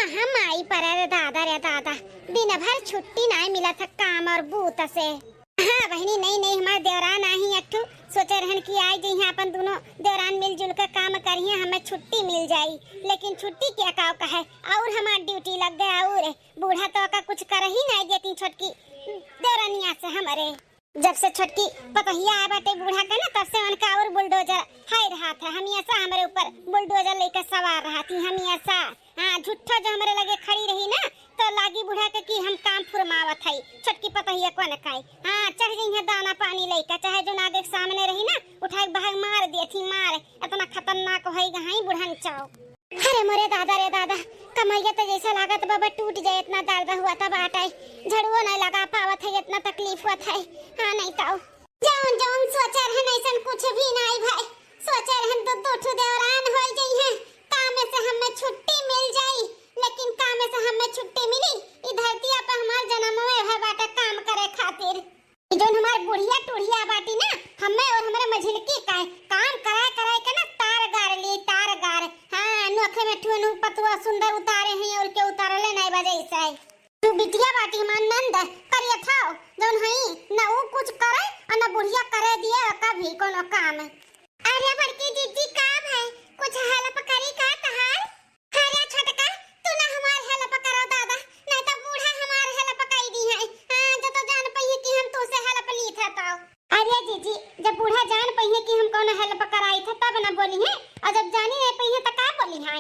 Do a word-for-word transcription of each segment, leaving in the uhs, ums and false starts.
हम आई पर, अरे दादा रे दादा, दिन भर छुट्टी नाहीं मिलत है काम और बूत से। हाँ बहिनी, नहीं नहीं, हमार देवरान आही एक ठू, सोचे रहन कि आई जइहें अपन दुनो देवरान मिलजुल के काम करिहें, हमें छुट्टी मिल जाई। लेकिन छुट्टी क्या काव कहे, और हमार ड्यूटी लग गया। और बूढ़ा तो का कुछ कर ही नाहीं देती छोटकी देवरानिया से हमरे। जब से छोटकी पतोहिया आए बाटे बूढ़ा के ना, तब से उनका और बुलडोजर हाय रहत है, हमेशा हमरे ऊपर बुलडोजर लेकर सवार रहती हमेशा। हाँ, झूठो जो हमरे लगे खड़ी रही ना, तो लागी बूढ़ा के कि हम काम फुरमावत हई, छोटकी पतोहिया कौन काई। हाँ, चढ़ जइहें दाना पानी लेकर, चाहे जो आगे के सामने रही ना, उठाए के बहाग मार देती मार, इतना खतरनाक होई गहाई बुढ़न चाव। अरे मोरे दादा रे दादा, कमैया तो जैसे लागत बाबा टूट जाए, इतना दर्द हुआ था बाटे, झड़ुओ नहीं लगा पावत है, इतना तकलीफ हुआ था। हाँ नहीं तो जौन जौन सोचे रहन ऐसन कुछ भी नहीं भाई, सोचे रहन दो दो ठो देवरान हो जइहें, काम से हमें छुट्टी मिल जाई, लेकिन काम से हमें छुट्टी मिली, ई धरतिया पे हमार जन्म में है बाटे काम करे खातिर। ई जौन हमार बुढ़िया टुढ़िया बाटी ना, हमें और हमरे मझिलकी का काम कराए कराए के ना तार गार ली, तार गार। हाँ, नोखे में ठुनु पतुआ सुंदर उतारे हैं और के उतारले नहीं बजे इसे। तू बिटिया बाटी हमार नंद करिया था, जौन हई ना ऊ कुछ करे और ना बुढ़िया करे दिए कभी कोनो काम। अरे बड़की जीजी का है, कुछ हेल्प करी का तहार? अरे छोटका, तू ना हमार हेल्प करो दादा, नहीं तो बूढ़ा हमार हेल्प कई दी है। हाँ, जो तो जान पइहे कि हम तू से हेल्प ली था तो। अरे जीजी, जब बूढ़ा जान पइहे कि हम कौन हेल्प कराई था तब ना बोली है, और जब जानी नहीं पइहे तो का बोली है?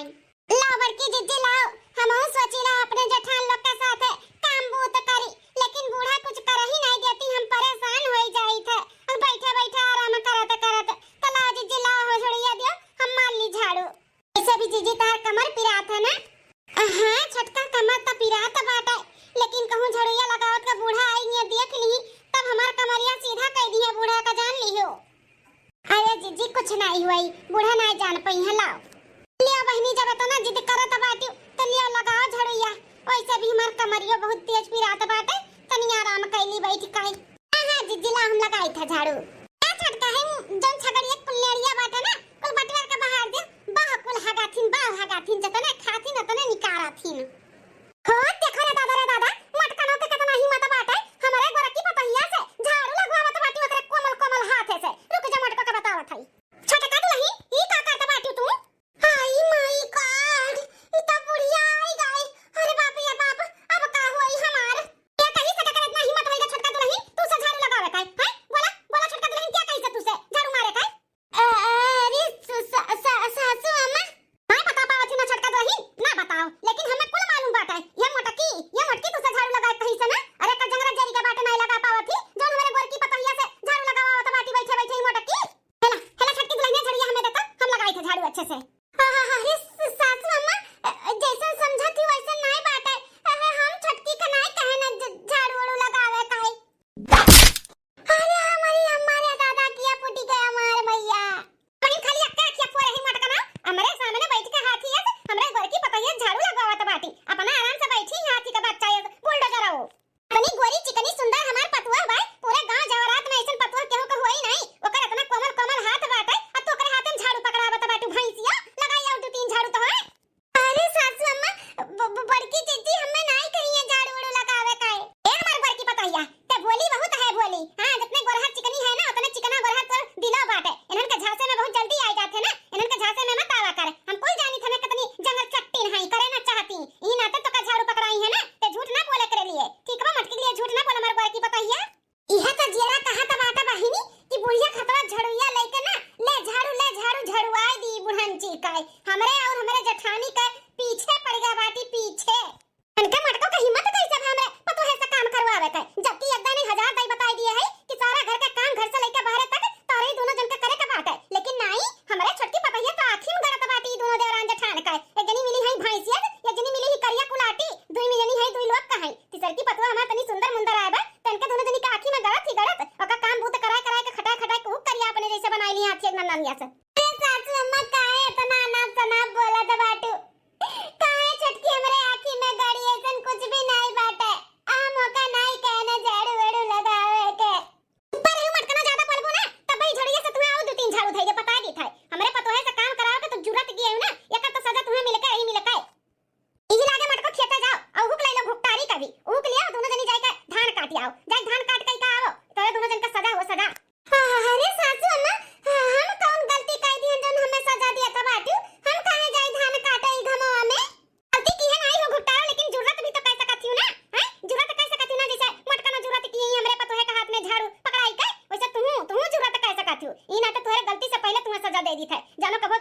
लाओ बड़की जीजी लाओ, हमहू सोची ला अपने जेठान लोग के साथ काम बूत करी, लेकिन बूढ़ा कुछ कर ही नहीं देती, हम परेशान हो जाई थे। अब बैठे बैठे आराम करत करत, तो लाओ जीजी लाओ, हो झड़िया दियो, हम मार ली झाड़ू। ऐसे भी जीजी तार कमर पिरात है ना? हाँ छोटका, कमर तो पिरात बाटे, लेकिन कहूँ झड़ुइया लगावत का बूढ़ा आई नियर देख ली, तब हमार कमरिया सीधा कर दी है बूढ़ा का, जान लियो। अरे जीजी कुछ नहीं हुई, बूढ़ा नहीं जान पइहे, लाओ। लियो बहिनी, जब इतना जिद करत बाटी तो लियो लगाओ झड़ुइया। वैसे भी हमार कमरियो बहुत तेज पिरात बाटे, तनी आराम कैली बैठ काई। हाँ हाँ जीजी ला, हम लगाई था झाड़ू। ए छोटका है जौन छगड़िया कुल्लेड़िया बाटे ना, कुल बटवर के बाहर दे, बाह कुल हगाथिन, बाह हगाथिन, जतने खाथिन उतने निकाराथिन। हो देखो रे दादा रे दादा, मटकनो के कितना हिम्मत बाटे, हमरे गोरकी पतोहिया से झाड़ू लगवावत बाटी ओकरे कोमल कोमल हाथे से। रुक जा, मटको के बतावत हई। छोटका दुलही, ई का करत बाटी तू? हाय माय गॉड, ई जाई धान काट के का आवो, तोरे दोनों जन का सजा हो सजा। हाँ, हाँ, अरे सासू अम्मा, हाँ, हम कौन गलती कइ दिहन जौन हमें सजा दिया था बाटू? हम काहे जाई धान काटे ई घमवा में? गलती किहे नाहीं हो घुट्टारो, लेकिन जुर्रत भी तो कइ सकत हियो ना, हैं? जुर्रत कइ सकत हियो ना, जैसे मोटकनो जुर्रत किहे ही हमरे पतोहे का हाथ में झाड़ू पकड़ाई के, वैसे तुहू, तुहू जुर्रत कइ सकत हियो। ई ना तो तोहरे गलती से पहिले तुहें सजा दे दी थे। जानो कबो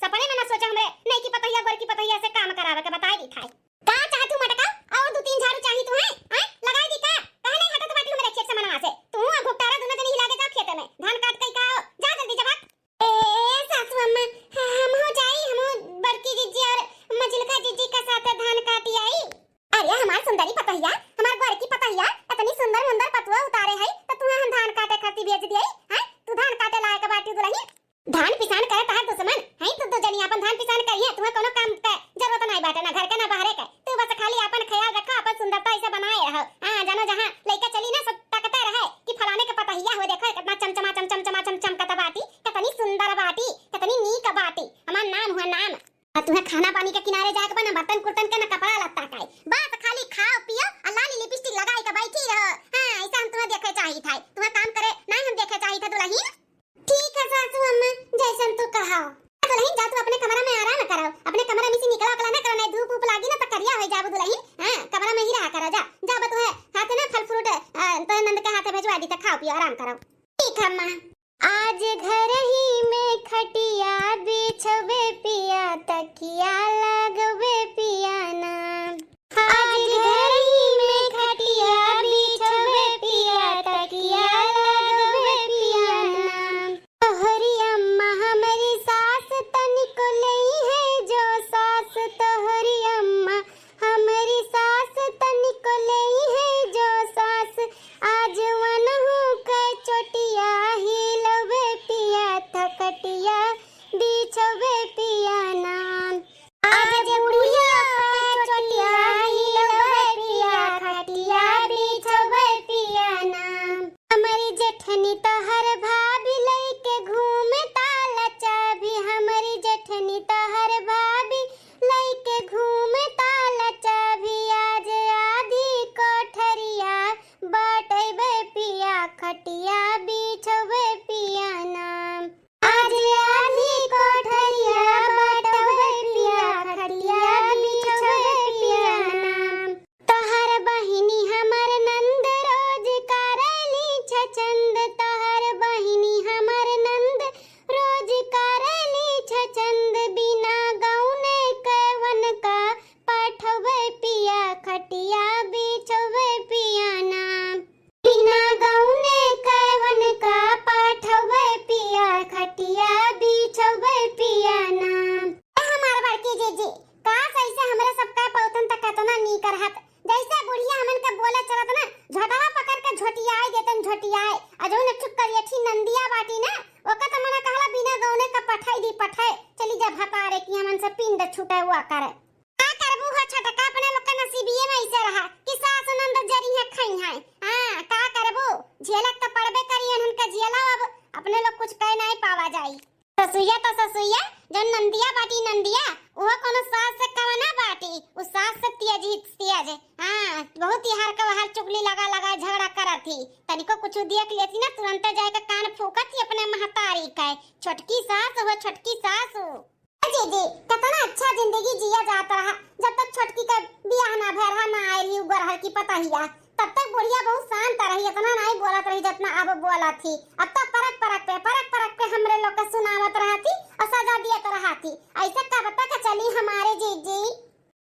सपने में ना सोचा हमरे नई की पतोहिया, गोर की पतोहिया से काम करावे के बताई दी थे। का चाहत हूँ मटका? और दू तीन झाड़ू चाही तू है? हैं? लगाई दी का? काहे नहीं हटत बाटी हमरे खेत से मनवा से? तू आ घुपटारा दोनों जनी हिला के जाओ खेते में। धान काट के का आओ? जा जल्दी जा भाग। ए, ए, सासू अम्मा, ह-, हम हो जाई, हम हो बड़की जीजी और मझिलका जीजी का साथ धान काटी आई। अरे हमार सुंदरी पतोहिया, हमार गोरकी पतोहिया, इतनी सुंदर मुंदर पतुआ उतारे है, तो तुम्हें हम धान काटे खातिर भेज दिए, हैं? तू धान काटे लायक बाटी दुलहिन। धान पिसान करे तहार दुश्मन, हैं? तू दो जनी आपन धान पिसान करिए, तुम्हें कोनो काम के जरूरत नहीं बाटे, ना घर के ना बाहरे के। तू बस खाली आपन ख्याल रखो, आपन सुंदरता ऐसे बनाए रहो। हाँ, जानो जहाँ लइका चली ना, सब ताकते रहे कि फलाने के पतोहिया हो, देखो कितना चमचमा चम चम चमा चम चमकत बाटी, कितनी सुंदर बाटी, कितनी नीक बाटी, हमार नाम हुआ नाम। और तुम्हें खाना पानी के किनारे जाए के बा, ना बर्तन कुर्तन के, ना कपड़ा लत्ता का। बस खाली खाओ पियो और लाली लिपस्टिक लगाई के बैठी रहो। हाँ, ऐसा हम तुम्हें देखे चाहिए था, तुम्हें काम करे नहीं हम देखे चाहिए था दुलहिन। ठीक है सासू अम्मा, जैसन तू कहो। दुलहिन जा तू अपने कमरा में आराम करो, अपने कमरा में से निकला उकला ना करो, नहीं धूप उप लागी ना तो करिया हो जाबू दुलहिन। हाँ, कमरा में ही रहा करो, जा, जा बतुहे हाथ ना फल फ्रूट, अ, तो नंद के हाथे भेजवा दी तो खाओ पियो आराम करो। ठीक है अम्मा। आज घर ही में खटिया बिछवे पिया, तकिया लगवे पिया ना। आज घर ही में खटिया बिछवे पिया, तकिया लगवे पिया ना। तोहरी अम्मा हमरी सास तनिको लेई है जो सास, तोहरी अम्मा हमरी सास तनिको लेई है जो सास, आज वनहु के चोटिया हिलवे पिया, थकटिया बिछवे पिया ना। आज बुढ़िया के चोटिया हिलवे पिया, खटिया बिछवे पिया ना। हमरी जेठनी तोहर भाभी लइके घूमे ताला चाभी, हमरी जेठनी तोहर भाभी लइके घूमे ताला चाभी, आज आधी कोठरिया बाटैबे पिया, खटिया बिछौबे पिया ना। आज आधी कोठरिया बाटौबे पिया, खटिया बिछौबे पिया ना। तोहर बहिनी हमर नंद रोज करेली छछंद, तोहर बहिनी हमर नंद रोज करेली छछंद, बिना गौने के वनका पठौबे पिया, खटिया बिछौबे पिया ना। बिना गौने के वनका पठौबे पिया, खटिया बिछौबे पिया ना। ए हमार बड़की जीजी, काश ऐसे हमरे सबका पौतन त कतना नीक रहत। जैसे बुढ़िया हमन के बोले चलत ना, झोटवा पकड़ के झोटियाए देतन, झोटियाए। आ जौन एक ठो करियठी नंदिया बाटी ना, ओका त मना कहला बिना गौने का पठाई दी, पठाए। चली जा भतारे की हमन से पिंड छूटे हुआ करे। का करबू हो छोटका, अपने लोग के नसीबिये में ऐसे रहा कि सास नंद जरी है, खई है। हाँ, का करबू, झेलत त पड़बे करी, उनका झेला अब अपने लोग कुछ कह नहीं पावा जाई। ससुइया त ससुइया, जौन नंदिया बाटी नंदिया, उहो कोनो सास से कम ना बाटी, उ सास से तेज ही तेज। हाँ, बहुत ही हर का हर चुगली लगा लगा झगड़ा करत ही। तनिको कुछ देख लेती ना, तुरंते जाए के कान फूकत ही अपने महतारी के। छोटकी सास हो, छोटकी सास हो। ए जीजी, कितना अच्छा जिंदगी जिया जात रहा, जब तक छोटकी के बियाह ना भय रहा, ना आयल ही उ गोरहर की पतहिया। तब तक बुढ़िया बहुत शांत रही, इतना नहीं बोलत रही जितना अब बोलत ही। अब तो परक परक पे, परक परक पे हमरे लोग के सुनावत रहती और सजा दियत रहती। ऐसे कब तक चली हमारे जीजी?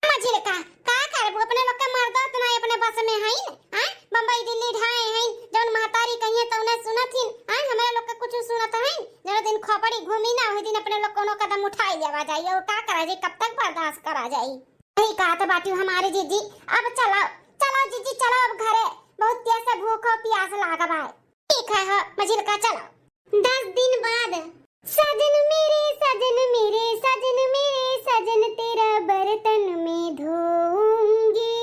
मझिलका, का करबू? अपने लोग के मर्दो इतना अपने बस में हईन, हैं? बम्बई दिल्ली ढाए हईन, जौन महतारी कहिए तौने सुनत हिन, हैं? हमरे लोग के कुछ सुनत हईन? जौन दिन खोपड़ी घूमी ना, वही दिन अपने लोग कोनो कदम उठाई लेवा जाई। और का करा जाई? कब तक बर्दाश्त करा जाई? सही कहत बाटी हमारी जीजी। अब चलो, चलो जीजी, चलो अब घरे, बहुत तेज से भूख और प्यास लाग बा। ठीक है हो मझिलका, चलो। दस दिन बाद। साजन मेरे, साजन मेरे, साजन मेरे, साजन तेरा बर्तन में धोऊंगी,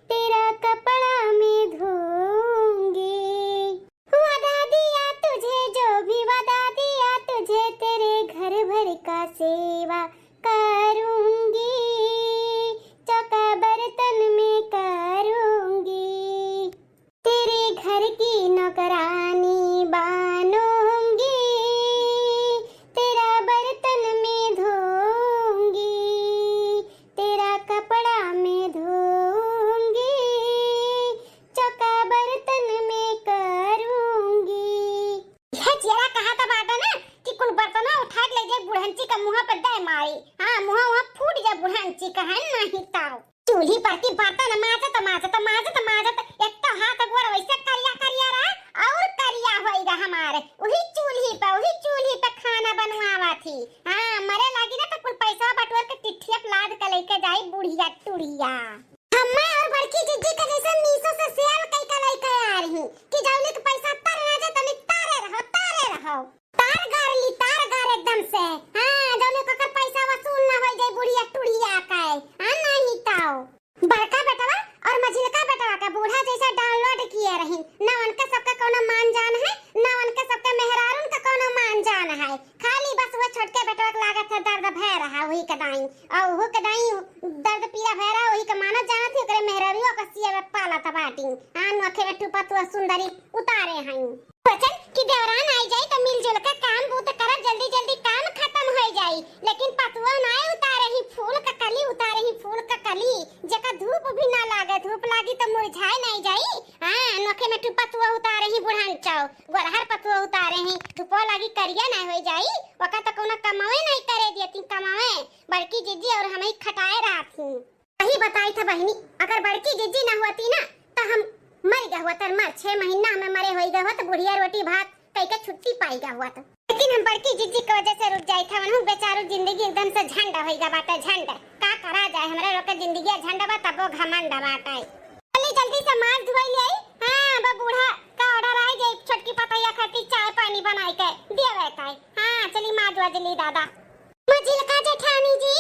तेरा कपड़ा में धोऊंगी। वादा दिया तुझे, जो भी वादा दिया तुझे, तेरे घर भर का सेवा करूंगी, चौका बर्तन में करूंगी। नहीं तो चूल्ही पर की बर्तन माजत, माजत, माजत, माजत, एक तो हाथ गोड़ वैसे करिया, करिया रहा और करिया होइगा हमारे। वही चूल्ही पे, वही चूल्ही पे खाना बनवावा थी। हाँ, मरे लागी ना तो कुल पैसा बटोर के टिट्ठिया पे लाद के लेके जाई बुढ़िया टुढ़िया। हम्मे और बड़की जिज्जी का जैसे मीशो से सेल कई के लेके आ रही कि जौने के पैसा तर ना जाए, तनी तारे रहो, तारे रहो। तार गार ली, तार गार एकदम से। हाँ, जौने ककर पैसा वसूल ना होई जाई बुढ़िया टुढ़िया का। हाँ, नहीं ताओ। बड़का बेटवा और मझिलका बेटवा का बूढ़ा जैसा download किए रही। ना उनके सबके कौनो मान जान है, ना उनके सबके मेहरारून का कौनो मान जान है। खाली बस वो छोटके बेटवा के लागत है दर्द भय रहा वही के दाई। और वहू के दाई दर्द पीरा भय रहा वही के मानत जानत ही, ओकरे मेहरारुओ का सिया में पालत बाटी। हाँ, नोखे में टुपत हुआ सुंदरी उतारे हई। सोचन कि देवरान आई जाई तो मिलजुल के काम बूत करब, जल्दी जल्दी काम खत्म हो जाई। लेकिन पतुआ नाय उतारे ही फूल का कली, उतारे ही फूल का कली, जेका धूप भी ना लागे, धूप लागी तो मुरझाए नहीं जाई। हाँ, नोखे में टू पतुआ उतारे ही बुढ़ान चाओ, गोरहर पतुआ उतारे ही, धूपो लागी करिया नहीं हो जाई, ओका तो कोनो कमावे नहीं करे दियती, कमावे बड़की जिज्जी और हम ही खटाए रहत ही। सही बताई था बहिनी, अगर बड़की जिज्जी ना होती ना, तो हम मर गए हुआ, तर मर, छह महीना हमें मरे होई गए हुआ, तो बुढ़िया रोटी भात कई के छुट्टी पाई गए हुआ तो। लेकिन हम बड़की जिज्जी की वजह से रुक जाए था, वनहु बेचारू जिंदगी एकदम से झंड होई गए बाटे, झंड। का करा जाए, हमरे लोग के जिंदगी झंड बा, तबो घमंड बाटे। जल्दी, जल्दी से माज धोई ले आई। हाँ, अब बूढ़ा का order आई जे छोटकी पतैया खातिर चाय पानी बनाई के देवे का। हाँ, चली माज वाज ली दादा। मझिलका जेठानी जी,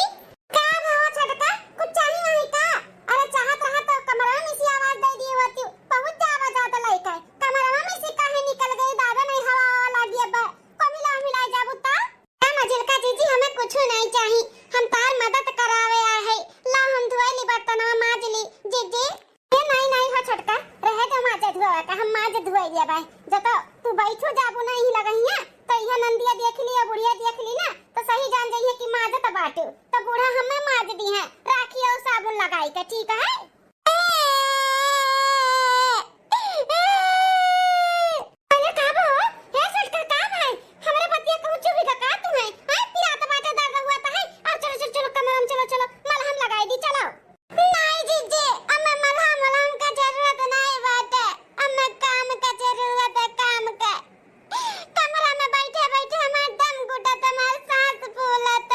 का भवा छोटका, कुछ चाही वाही का? अरे चाहत रहा तो कमरा में से आवाज दे दिए होती, पहुँच जावा जात लइका। कमरा में से काहे निकल गई दादा, नहीं हवा हवा लागी अब, को मिला मिला जाबू ता? ए मझिलका जीजी, हमें कुछ नहीं चाही, हम तार मदद करावे आए है। ला हम धोए ली बर्तनवा माज ली जीजी। ए, नहीं, नहीं हो छोटका, रहे दो माजे धोए का, हम माज धोए लेबे। जब तो तू बैठो जाबू नहीं लगहिया, तो इहे नंदिया देख लियो, बुढ़िया देख ली ना, तो सही जान जाइए कि माजत बाटू। तो बूढ़ा हमें माज दी है, राखी और साबुन लगाई के, ठीक है? अरे का बो? हे छोटका, का भाई? हमरे बतिया कहूँ चुभी का का तू है? आय पिरात बाटे, दर्द हुआ ता है। और चलो, चलो, चलो, कमरा में चलो, चलो, मलहम लगाई दी, चलो। नाई जीजी, अम्मे मलहम वलहम का जरूरत नाई बाटे, अम्मे काम का जरूरत है, काम का। कमरा में बैठे बैठे हमार दम घुटत, हमार सांस फूलत।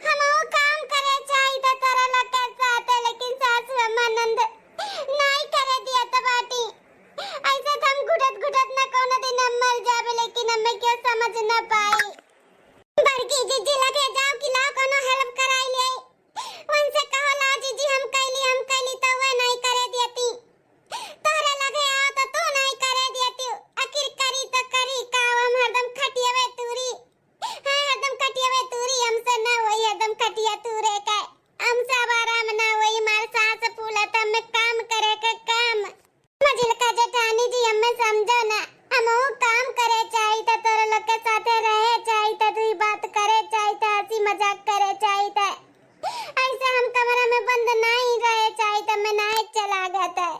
हमहू काम करे चाहित तोरा लोग के साथे, लेकिन सासू अम्मा नंद नाई करे दियत बाटी। ऐसे तो हम घुटत घुटत न कोनो दिन हम मर जाबे, लेकिन हमें क्यों समझ न पाई। बड़की जीजी लगे जाओ कि लाओ कोनो help कराई ले। उनसे कहो, "लाओ जीजी, हम कैली, हम कैली," तो वे नहीं करे देती। तोहरे लगे आओ तो तू नहीं करे देती। आखिर करी तो करी का, हम हरदम खटियावे तूरी। हाँ, हरदम खटियावे तूरी, हमसे ना होई हरदम खटिया तूरे के। हमसे अब आराम ना होई, मार सांस फूलत, हमें काम करे के काम। मझिलका जेठानी जी, हमें समझो ना, हमहू काम करे चाहित, तोरे लोग के साथे रहे चाहित, दुई बात करे चाहित, हंसी मजाक करे चाहित। ऐसे हम कमरा में बंद नहीं रहे चाहित, हमें नहीं अच्छा लागत है।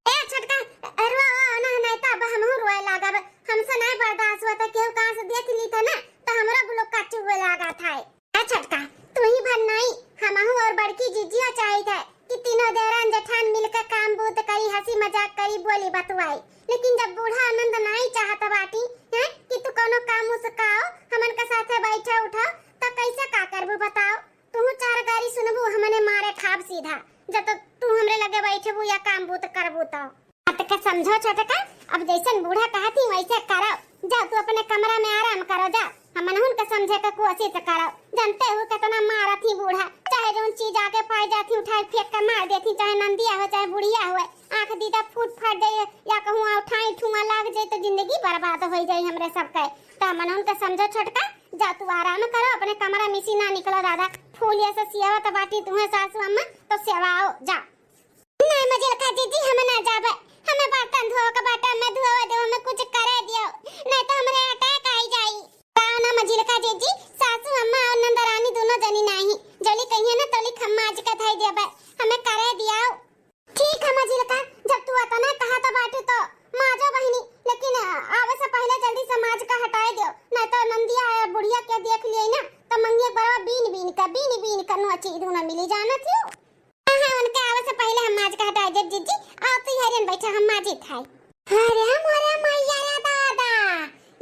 ए छोटका, ए, रो, रो, ना, नहीं तो अब हमहू रोए लागब, हमसे नहीं बर्दाश्त होता, केहू कहाँ से देख ली था ना, तो हमरा बुलो कच्चू हुए लागा था। ए छोटका, तू ही भर नहीं, हमहू और बड़की जीजिया चाहित है कि तीनों देवरान जेठान मिलकर काम बूत करी, हंसी मजाक करी, बोली बतुआई। लेकिन जब बूढ़ा आनंद नहीं चाहत बाटी, हैं, कि तू कोनो काम उसकाओ, हमन के साथे बैठा उठाओ, तो कैसे का करबू बताओ? तू चार गारी सुनबू, हमने मारे खाब सीधा, जब तो तू हमरे लगे बैठबू या काम बूत करबू तो। बात के समझो छोटका, अब जैसन बूढ़ा कहती वैसे करो। जाओ तू अपने कमरा में आराम करो, जा। हमनहुन के समझे के कोशिश करो। जानते हो कितना मारत ही बूढ़ा, चाहे जौन चीज आके पाए जाती उठाए फेंक के मार देती, चाहे नंदिया हो चाहे बुढ़िया हो, आंख दीदा फूट फाट जाए या कहूँ उठाई ठुआ लाग जाए तो जिंदगी बर्बाद हो जाए हमरे सबके। तो हमनहुन के समझो छोटका, जा तू आराम करो, अपने कमरा में से ना निकलो दादा। फूलिया से सियावत बाटी तुम्हें सासू अम्मा, तो सेवाओ जा। नहीं मझिलका जीजी, हम ना जाबे, हमें बर्तन धोवे के बाटे, हमें धोवे दो, हमें कुछ करे दियो, नहीं तो हमरे attack आई जाई। का ना मझिलका जीजी, सासू अम्मा और नंदरानी दोनों जनी नहीं, जली कहिए ना तोली खम्मा आज के धाई देबे, हमें करे दियो। ठीक है मझिलका, जब तू अतना कहा तो बाटू तो माजो बहिनी, लेकिन आवे से पहले जल्दी से माज का हटाए दियो, नहीं तो नंदिया बुढ़िया के देख लिए ना, तो मंगिया बरवा बीन बीन का, बीन बीन का नोची दूना मिली जानत हियो। हाँ, हाँ, उनके आवे से पहिले हम माज के हटाई देब जिज्जी। आओ तू हरियन बैठा, हम माजित है। अरे मोरे मैया रे दादा,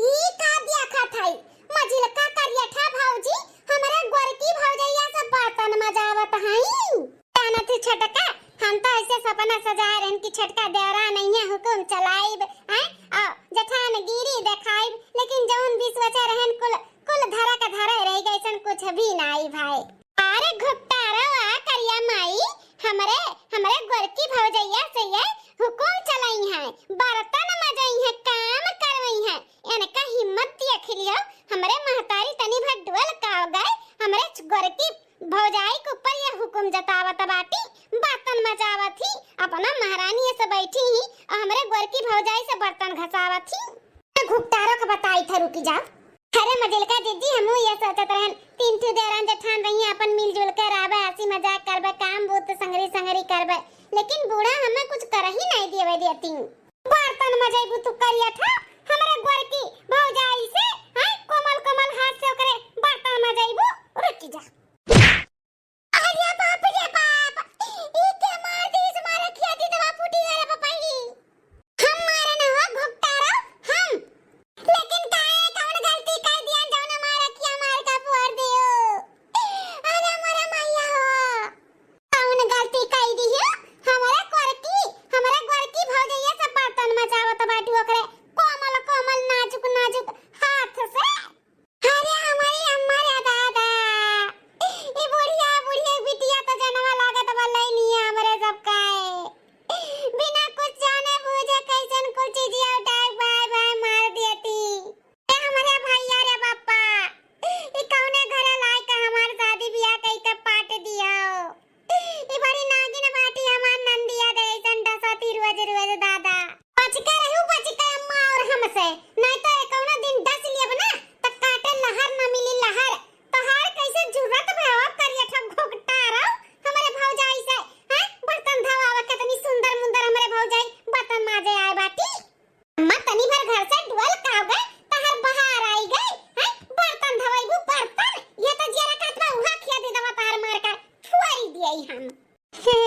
ई का देखत है? मझिलका करियठा भौजी हमरे गोरकी भौजैया से बर्तन मजावत हई। जानत ही छोटका, हम तो ऐसे सपना सजाए रहन कि छोटका देवरा नहीं है, हुकुम चलाइब, हैं? आ जेठानगिरी देखाइब, लेकिन जौन बीस बचे रहन कुल, कुल धरा के धरा रह गए, ऐसन कुछ भी नाई भाई। अरे घुपटारवा करिया माई, हमरे, हमरे गोरकी भौजैया से ये हुकुम चलाई है, बर्तन मजई है, काम करवई है। इनका हिम्मत देख लियो, हमरे महतारी तनी भर डोल काव गए, हमरे गोरकी भौजाई के ऊपर ये हुकुम जतावत बाटी, बर्तन मजावत ही, अपना महारानी ऐसे बैठी ही और हमरे गोरकी भौजाई से बर्तन घसावत ही। घुपटारो के बताई था, रुकी जाओ। अरे मझिलका जिज्जी, हमहू ये सोचत रहन, तीन ठो देवरान जेठान रही, अपन मिलजुल के रहबे, हंसी मजाक करबे, काम बूत संगरी संगरी करबे, लेकिन बूढ़ा हमें कुछ करही नहीं देवे देती। बर्तन मजैबू तू करियठा, हमरे गोरकी भौजाई से, हैं, कोमल कोमल हाथ से ओकरे बर्तन मजैबू, रुकी जा। अरे बाप रे बाप, ई के मार दिस, मारे खिया दी दवा फूटी गए रे पपाई। हम मारे न हो घुपटारो, हम। लेकिन काहे, कौन गलती कर दिया जौन मारे खिया मार का फोड़ दियो? अरे मोरे मैया हो। कौन गलती कर दी है? हमारे गोरकी, हमारे गोरकी भौजैया से बर्तन मचावत बाटू ओकरे कोमल कोमल नाजुक नाजुक हाथ से। अरे हमारी अम्मा रे दादा, ई बुढ़िया, बुढ़िया बिटिया तो जनवा लागत बा लैनिया हमरे सबका है। बिना कुछ जाने बूझे कैसन कुल चीजिया उठाए बाय बाय मार देती। ए हमरे भैया रे बापा, ई कौने घरे लाए का हमार शादी बियाह कई के पाट दिया हो। ई बड़ी नागिन बाटी हमार नंदिया दे, ऐसन डसती रोज रोज दादा। बच के रहू, बच के अम्मा और हमसे, नहीं तो ये कौनो दिन डस लियब ना, त काटे लहर न मिली लहर। तोहार कैसे जुर्रत भवा करिया ठो घोकटा रहो हमरे भौजाई से, हैं? बर्तन धवावे कितनी सुंदर मुंदर हमरे भौजाई बर्तन माजे आए बाटी। अम्मा, तनी भर घर से डुअल का हो गए, तहर बहार आई गए, हैं? बर्तन धोइबू बर्तन, ये तो जियरा कहत बा, उहा खिया दे दवा तहर मार का, छुआरी दियई हम। हे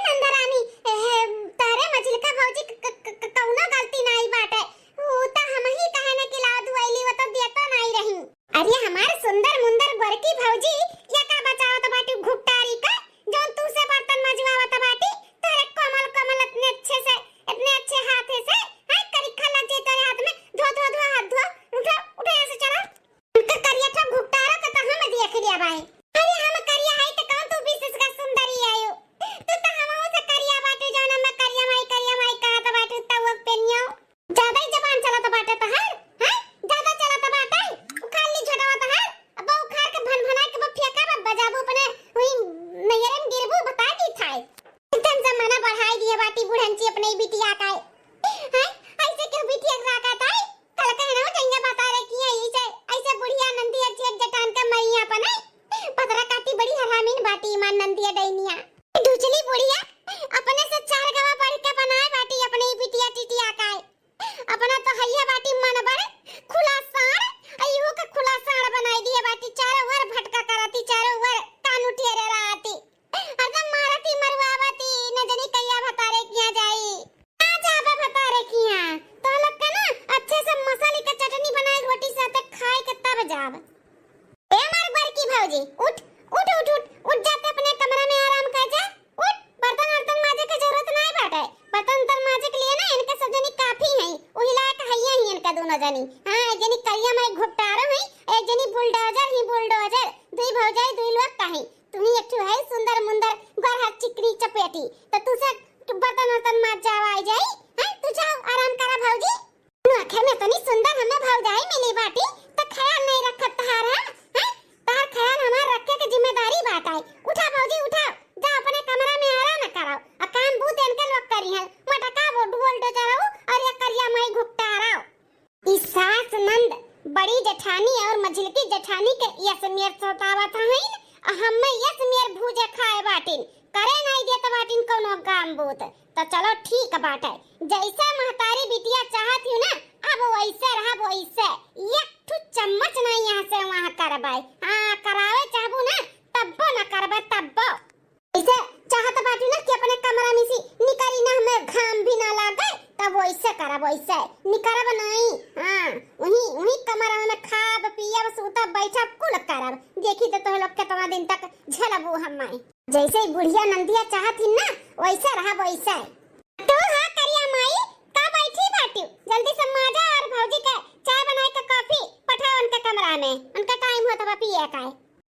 नंदरानी, हे, तहरे मझिलका भौजी क-, क-, क-, कौनो गलती नाई बाटे, ऊ तो हमही कहे न कि लाओ दुआइली, वो तो देतो नाई रही। अरे हमार सुंदर मुंदर गोरकी भौजी, या का बचावत बाटू घुपटारी का, जौन तू से बर्तन मजवावत बाटी, तहरे कोमल कोमल इतने अच्छे से, इतने अच्छे हाथे से, हाय करिखा लग जाई तोरे हाथ में, धो, धो, धो, हाथ धो, उठो, उठो यहाँ से चलो। उनका करिया ठो घुपटारा का तो हम देख लिया भाई। अरे हम करिया है तो कौन तू बीस का सुंदरी आयो? तू तो हमहू से करिया बाटू, जौन हम करिया माई, करिया माई कहत बाटू, तउक पेनियो। ज्यादा ही जबान चलत बाटे तहार, हैं? ज्यादा चलत बाटे। उखाड़ ली झोटवा तहार। अब उखाड़ के भन भनाई के फेंका बा, बजाबू अपने हुई नैयरे में गिरबू, बता दी थाई। एकदम जमाना बढ़ाई दिए बाटी बुढ़ंची अपने ही बिटिया का है। हैं? ऐसे क्यों बिटिया के राखा थाई? कल कहना हो जइया बता रहे कि ऐसे, ऐसे बुढ़िया नंदी अच्छी एक जटान का मई अपने। पतरा काटी बड़ी हरामीन बाटी ईमान नंदिया डैनिया। ढुचली बुढ़िया अपने से चार गवा बढ़ के बनाए बाटी अपने ही बिटिया टिटिया का है। अपना तो हइया बाटी मन बड़े खुला साड़, आ इहू के खुला साड़ बनाई दिए बाटी, चारों ओर भटका कराती, चारों ओर कान उठिए रे राती। हरदम मारती, मरवावती, न जनी कहिया भतारे किहाँ जाई। ना जाबे भतारे किहाँ, तो लोग के ना अच्छे से मसाली के चटनी बनाई रोटी साथे खाए के तब जाब। ए हमार बड़की भौजी, उठ, उठ, उठ, उठ, उठ जाते अपने कमरा में आराम कर जा। उठ, बर्तन वर्तन माजे के जरूरत नाई बाटे। बर्तन वर्तन माजे के लिए ना इनके सब जनी काफी हैं, वही लायक हइये ही इनका दोनों जनी। हाँ, एक जनी करिया माई घुपटारो हैं, एक जनी बुलडोजर ही बुलडोजर। दुई भौजाई दुई लोग का हैं। तू ही एक ठो है सुंदर मुंदर गोरहर चिकनी चपेटी, तो तू से बर्तन वर्तन माज जावा आई जाई। हैं, तू जाओ आराम करा भौजी। नोखे में तनी सुंदर हमें भौजाई मिली बाटी, त ख्याल नहीं रखत तहार हम, हैं? तहार ख्याल हमार रखे के जिम्मेदारी बाटे। उठा भौजी, उठा, जा अपने कमरा में आराम कराओ, आ काम बूत इनके लोग करी हैं, मटका वो ढोल डोजराओ और ये करिया माई घुपटाराओ। ई सास नंद बड़ी जेठानी और मझिलकी जेठानी के यस मेर सतावत हईन, आ हमें यस मेर भूजे खाए बाटिन, करे नहीं देत बाटिन कौनो काम बूत। तो चलो ठीक बाटे, जैसे महतारी बिटिया चाहत ही ना, अब वैसे रहब वैसे, एक ठो चम्मच नहीं यहाँ से वहाँ करबै। हाँ, करावे चाहबू ना, तब्बो ना करबै, तब्बो। ऐसे चाहत बाटी ना कि अपने कमरा में से निकरी ना, हमें घाम भी ना लागे, तब वैसे करब, वैसे निकरब नहीं। हाँ, वही, वही कमरा में खाब, पियब, सूतब, बैठब, कुल करब। देखी तो तोह लोग कितना दिन तक झेलबू हमें। जैसे ही बुढ़िया नंदिया चाहत ही ना, वैसे रहब, वैसे। तू हाँ करिया माई, का बैठी बाटी? जल्दी से माजा और भौजी के चाय बनाए के कॉफी पठाओ उनके कमरा में, उनका टाइम होत बा पिए का।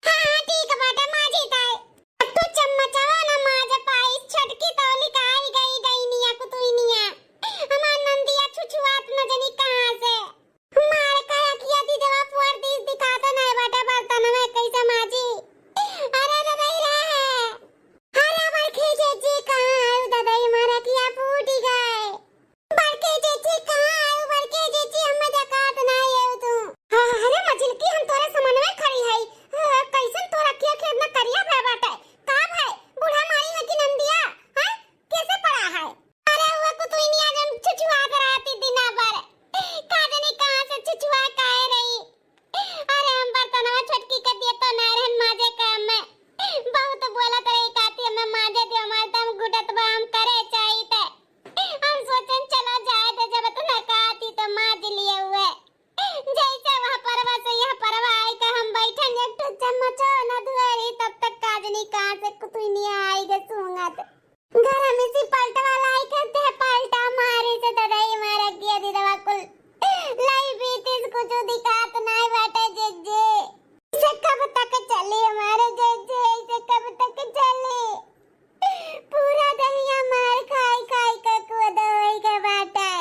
हाँ, हाँ, ठीक बाटे, माजी ताई। तू चम्मचवा न माज पाइस, छोटकी तौली का आई गई डैनिया कुतुइनिया। हमार नंदिया छुछुआत न जनी कहाँ से। मार का अखिया दीदवा फोड़ दीस, दिखात नाय बाटे बर्तन में कैसे माजी। अरे ददई रे। अरे बड़की जीजी कहाँ आयु ददई, मार अखिया फूटी गए। बड़की जीजी कहाँ आयु, बड़की जीजी हमें देखात नाय आयु तू। हाँ, अरे मझिलकी हम तोरे समनवे खड़ी हई। हाँ, कैसन तोर अखिया खेत में करिया भय बाटे। का भय? बूढ़ा मारी है कि नंदिया? हाँ? कैसे पड़ा है? अरे वो कुतुइनिया जन छुछुआत रहती दिना भर। का जानी कहाँ से छुछुआ काहे रही। अरे हम बर्तनवा छोटकी के दिए तो ना रहन माजे काम में। बहुत बोलत रही काती हमें माजे दियो, हमार दम घुटत बा, हम करे चाहित। हम सोचन चलो जाए दे, जब इतना काती तो माज लिए हुए। जैसे वह परवा से यह परवा आई का हम बैठन एक ठो चम्मचो न धुए रही, तब तक का जानी कहाँ से कुतुइनिया आई गे सूंघत। घर में से पलटवा लाई करते हैं, पलटा मारे से ददाई मारा किया दीदवा कुल। लाई बीतीस कुछ दिखात नाय बाटे जीजी। इसे कब तक चली हमारे जीजी, इसे कब तक चली? पूरा दहिया मार खाई खाई के कुआ दवाई के बाटे।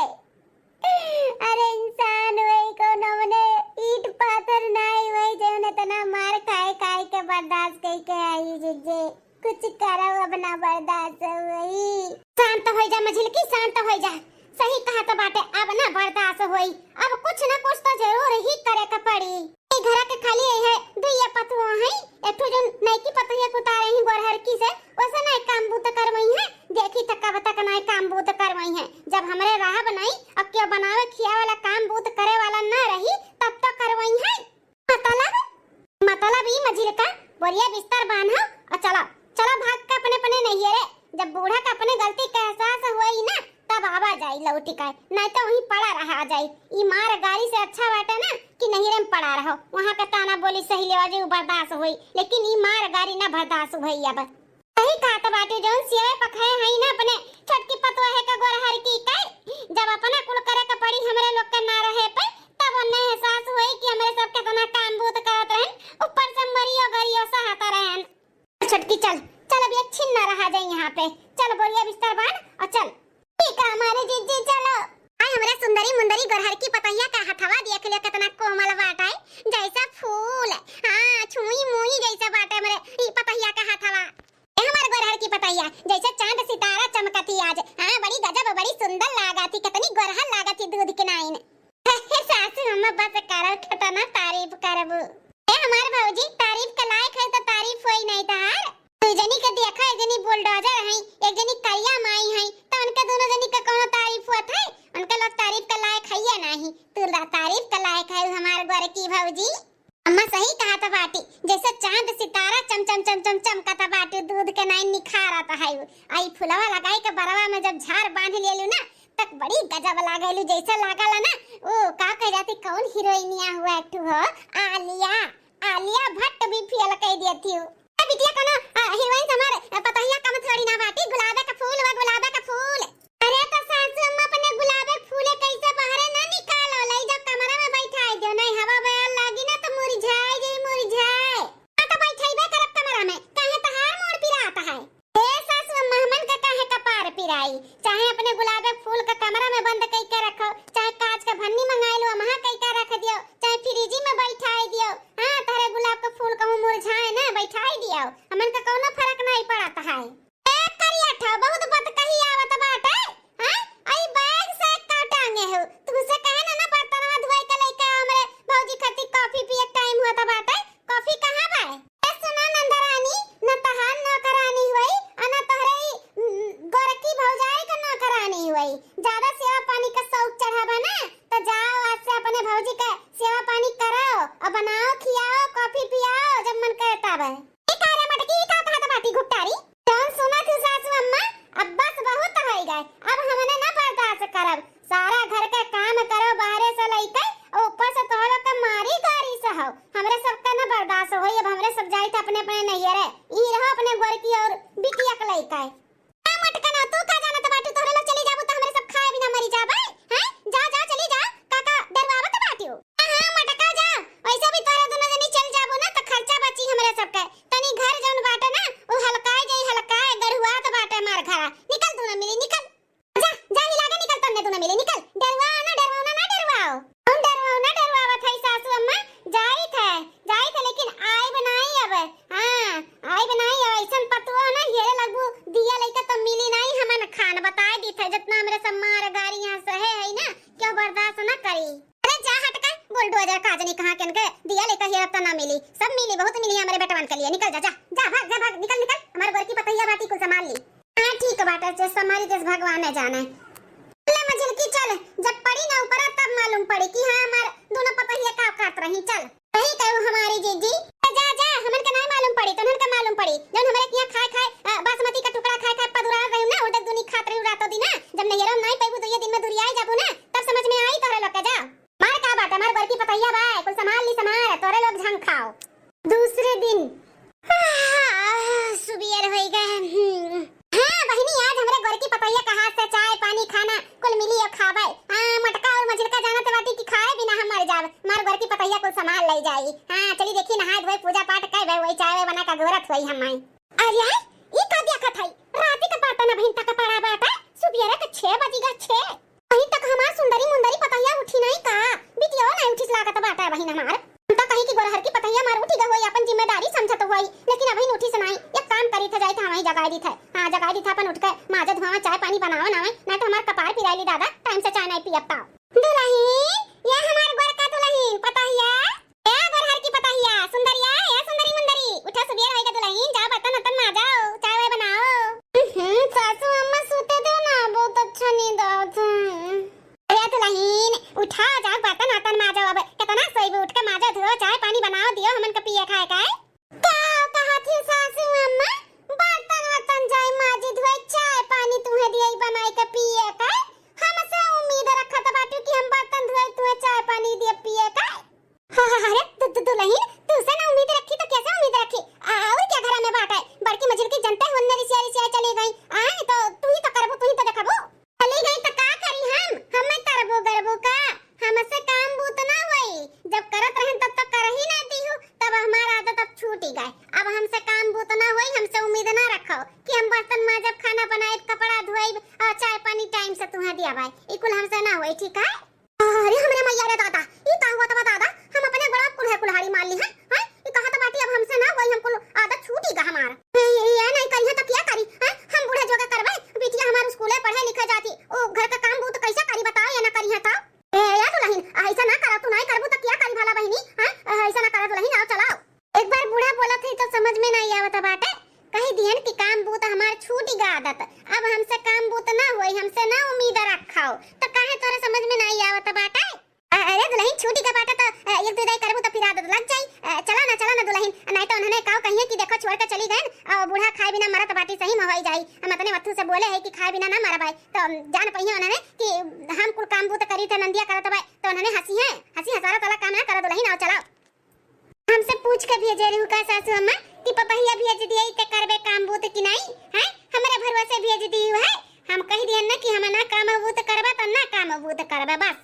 अरे इंसान वही कोनो मने ईंट पाथर नाई वही जौन इतना मार खाए खाए के बर्दाश्त कई के आई जीजी। कुछ करो अब ना बर्दाश्त होई। शांत होई जा मझिलकी, शांत होई जा। सही कहा तो बाटे, अब ना बर्दाश्त होई। अब कुछ ना कुछ तो जरूर ही करे के पड़ी। ई घरा के खाली है दुइया पतुआ है, एक ठो जौन नईकी पतोहिया के उतारे ही गोरहरकी से, वैसे नाई काम बूत करवई है। देखी त कब तक नाई काम बूत करवई है। जब हमरे रहब नाई, अब क्यों बनावे खिया वाला काम बूत करे वाला ना रही, तब तो करवई है। मतलब? मतलब ई मझिलका, बोरिया बिस्तर बांधो और चलो, चलो भाग के अपने अपने नैहरे। जब बूढ़ा के अपने गलती का एहसास होई ना, तब आवा जाई लौटी का, नहीं तो वहीं पड़ा रहा जाई। ई मार गारी से अच्छा बाटे ना कि नैहरे में पड़ा रहो, वहाँ का ताना बोली सही लेवा जी बर्दाश्त होई, लेकिन ई मार गारी ना बर्दाश्त होई अब। सही कहत बाटू, जौन सियाए पखाए हई ना अपने छोटकी पतोहे का गोरहरकी के, जब अपना कुल करे के पड़ी हमरे लोग के ना रहे पे, तब उन्हें एहसास होई कि हमरे सब कितना काम बूत करत रहन, ऊपर से मरियो गरियो सहत रहन। छोटकी चल, चल अब एक छिन ना रहा जाए यहाँ पे, चल बोरिया बिस्तर बांध और चल। ठीक है हमारे जीजी चलो। आई हमरे सुंदरी मुंदरी गोरहरकी पतोहिया का हथवा देख लियो कितना कोमल बाटे, जैसा फूल। हाँ, छुई मुई जैसा बाटे हमरे ई पतोहिया का हथवा। ए हमार गोरहरकी पतोहिया, जैसे चांद सितारा चमकती आज। हाँ, बड़ी गजब, बड़ी सुंदर लागती, कितनी गोरहर लागती दूध के नाइन। सासू अम्मा बस करो, कितना तारीफ करबू। ए हमार भौजी, तारीफ के लायक है तो तारीफ होई नहीं तहार। दू जनी के देखा, एक जनी बुलडोजर है, एक जनी करिया माई है, तो उनके दोनों जनी के कोनो तारीफ होत है? उनके लोग तारीफ के लायक है या नहीं? तू ला-, तारीफ के लायक है हमार गोरकी भौजी। अम्मा सही कहत बाटी, जैसे चांद सितारा चम चम चम चम चमकत बाटी, दूध के नाई निखारत है। आई फुलवा लगाई के बरवा में जब झार बांध लेलू ना, तक बड़ी गजब लागेलू, जैसे लागल ना, ओ का कह जाती, कौन हीरोइनिया हुआ एक ठो हो, आलिया, आलिया भट्ट भी फेल कह देती हूँ। ए बिटिया, कोनो, अ, हीरोइन से हमार, अ, पतोहिया कम थोड़ी ना बाटी, गुलाबे का फूल बा, गुलाबे का फूल। अरे तो सासू अम्मा अपने गुलाबे के फूले कैसे बाहरे ना निकालो, ले जाओ कमरा में बैठाई दो, नहीं हवा बयार लागी ना तो मुरझाए जाई, मुरझाए। हाँ तो बैठैबे करब कमरा में, काहे तहार मूड़ पिरात है? ए सासू अम्मा, हमन का काहे कपार पिराई? चाहे अपने गुलाबे के फूल का कमरा में बंद कई के रखो, चाहे कांच का भन्नी मंगाई लो, वहाँ कई के रख दियो, चाहे फ्रिजी में बैठाई दियो। हाँ, तहरे गुलाब का फूल कहूँ मुरझाए ना, बैठाई दियो, हमन का कौनो फर्क नहीं पड़त है। ए करिया ठा, बहुत बतकही आवत बाटे। हाँ? आई बैग से का टांगे हो? तुमसे कहे ना, ना बर्तनवा धोए के लेके हमरे भौजी खातिर कॉफी पिए के टाइम होत बाटे। कॉफी कहाँ बा? ए सुना नंदरानी, न तहार नौकरानी हुई, आ न तोहरे ई, उम, गोरकी भौजाई के नौकरानी हुई। ज्यादा सेवा पानी का शौक चढ़ाबा ना, तो जाओ अब हमने ना बर्दाश्त करब। सारा घर के काम करो बाहरे से लइके, और ऊपर से तोहरो के मारी गारी से हो। हमरे सबके ना बर्दाश्त होई, अब हमरे सब जाइत अपने अपने नैहरे। ई रहो अपने गोरकी और बिटिया के लइके। आ मटकना, तू का जानत बाटू, तोहरे लोग चली जाबू त हमरे सब खाए बिना मरी जाबे, हैं? जा, जा, चली जा, का, का डरवावत बाटियो? हाँ, हाँ, मटका जा, वैसे भी तोहरे दुनो जनी चल जाबू ना त खर्चा बची हमरे सबके। तनी घर जौन बाटे ना, उ हल्काए जाई, हल्काए, गढ़ुआत बाटे हमार घरा। निकल दुनो मिली, निकल। जा, जा, हिला के निकल, तन्ने दुनो मिली, निकल। डरवाओ ना, डरवाओ ना, ना डरवाओ। हम डरवाओ ना, डरवावत है सासू अम्मा, जाइत है, जाइत है, लेकिन आइब नाई अब। हाँ, आइब नाई अब, ऐसन पतुआ ना, हेरे लगबू, दिया लइका तो मिली नाई, हमन खान बताए दीत है, जितना हमरे सब मार गारी यहाँ सहे है ना, क्यों बर्दाश्त ना करी। अरे जा हट के, बुलडोजर काजनी कहाँ के इनके, दिया लइका हेरब तो ना मिली, सब मिली, बहुत मिली हमरे बेटवन के लिए, निकल जा, जा, जा, भाग, जा, भाग, निकल, निकल, हमारे गोरकी पतैया बाटी कुल संभाल ली। हाँ, ठीक बाटे, जे संभारी जस भगवान जाने। ले मझिलकी चल, जब पड़ी ना ऊपरा तब मालूम पड़ी कि हाँ, हमार दोनों पतहिया का करत रही। चल, सही कहू हमारी जीजी। जा, जा, हमन के नाई मालूम पड़ी, तोहन के मालूम पड़ी। जौन हमरे किहाँ खाए, खाए, अ, बासमती का टुकड़ा खाए, खाए पदुरा रही ना, उड़द दुनी खात रही रातों दिन ना। जब नैहरों में नाई पैबू, दुइये दिन में दुरियाई जाबू ना, तब समझ में आई तोहरे लोग के। जा, मार का बाटे, हमार गोरकी पतहिया बा, कुल संभाल ली, संभाल, तोहरे लोग झंग खाओ। दूसरे दिन। आह, सुबियर होई गए। हम्म। हाँ, बहिनी, आज हमरे गोरकी पतैया का हाथ से चाय, पानी, खाना कुल मिली और खाबे। हाँ, मटका और मझिलका जानत बाटी कि खाए बिना हम मर जाब। मार गोरकी पतैया कुल संभाल लई जाई। हाँ, चली देखी, नहाए धोए, पूजा पाठ करबे, वही चाय वाय बना के गोरत होई हम आई। अरे, ई का देखत हई? राती के बर्तन अबहिन तक पड़ा बाटे, सुबियरे के छह बजी गा, छह। अबहिन तक हमार सुंदरी मुंदरी पतैया उठी नाई का? बिटिया नाई उठिस लागत बाटे अबहिन हमार। हम तो कही कि गोरहर की पतैया मार उठी गई होई, अपन जिम्मेदारी समझत होई, लेकिन अबहिन उठिस नाई। एक काम करी थे, जाई थे, वहीं जगाई दी थे। हाँ, जगाई दी थे, अपन उठ के माजे धोवा, चाय पानी बनावा नावे, ना तो हमार कपार पिराई ली दादा, टाइम से चाय नाई पियब पाओ। दुलहिन, ये हमार गोरका दुलहिन, पतैया, ए गोरहर की पतैया, सुंदरिया, ए सुंदरी मुंदरी, उठा, सुबेर होई गा दुलहिन, जाओ बर्तन वर्तन माजाओ, चाय वाय बनाओ। हम्म, सासू अम्मा सूते दो ना, बहुत अच्छा नींद आवत है। अरे दुलहिन, उठा, जाओ बर्तन वर्तन माजाओ, अब कितना सोइबू, उठ के माजा धोओ, चाय पानी बनाओ, दियो हमन के पिए खाए का। का कहत ही सासू अम्मा, बर्तन वर्तन जाई माजी धोए, चाय पानी तुहे दिए बनाई के पिए का? हमसे उम्मीद रखत बाटू कि हम बर्तन धोए, तुहे चाय पानी दिए पिए का? हाँ, हाँ, अरे, दु-, दु-, दुलहिन, तुसे ना उम्मीद रखी तो कैसे उम्मीद रखी? आ, और क्या घरा में बात है? बड़की मझिलकी जनते हुन रिसिया रिसिया चली गई। आए, तो तू ही तो करबू, तू ही तो देखबू। चली गई तो का करी हम? हमें तरबू गरबू का? हमसे काम बूत ना होई। जब करत रहन तब तो कर ही ना दीहू, तब हमार आदत अब छूटी गए। अब हमसे काम बूत ना होई, हमसे उम्मीद ना रखो कि हम बर्तन माजब, खाना बनाइब, कपड़ा धोइब और चाय पानी टाइम से तुहे दिया भाई। ई कुल हमसे ना होई, ठीक है? अरे हमरे मैया रे दादा, ई का हुआ तबा दादा? हम अपने गोड़ा कुल्हे कुल्हाड़ी मार ली है, हैं? ई कहत बाटी अब हमसे ना होई, हम कुल आदत छूटी गा हमार। ए, ए, ए, नहीं करिहे तो क्या करी, हैं? हम बूढ़े जोगे करबे, बिटिया हमार स्कूले पढ़े लिखे जाती, ओ घर का काम बूत कैसे करी बताओ, ये ना करिहे तो? ए, ए दुलहिन, ऐसा ना करा, तू नहीं करबू तो क्या करी भला बहिनी, हैं? ऐसा ना करा दुलहिन, आओ चलाओ। एक बार बूढ़ा बोलत है तो समझ में नहीं आवत बाटे, कही दिहन कि काम बूत हमार छूटी गा आदत, अब हमसे काम बूत ना होई, हमसे ना उम्मीद रखाओ, तो काहे तोरे समझ में नहीं आवत बाटे? अ-, अरे दुलहिन, छूटी गा बाटे तो, अ, एक दो दाई करबू तो फिर आदत लग जाई। अ, चला ना, चला ना दुलहिन, नहीं तो उन्होंने काव कहिए कि देखो छोड़ के चली गए और बूढ़ा खाए बिना मरत बाटी, सही में होई जाई। हम अपने मत्थू से बोले है कि खाए बिना ना मरब है, तो जान पहिए उन्होंने कि हम कुल काम बूत करी थे, नंदिया करत बा, तो उन्होंने हंसी है, हंसी हंसारा तला काम ना करो दुलहिन, आओ चलाओ। हमसे पूछ के भेजे रहू का सासू अम्मा कि पपहिया भेज दिए ते करबे काम बूत कि नहीं? हैं? हमरे भरोसे भेज दियो है। हम कह दिए ना कि हम ना काम बूत करबे तो ना काम बूत करबे बस।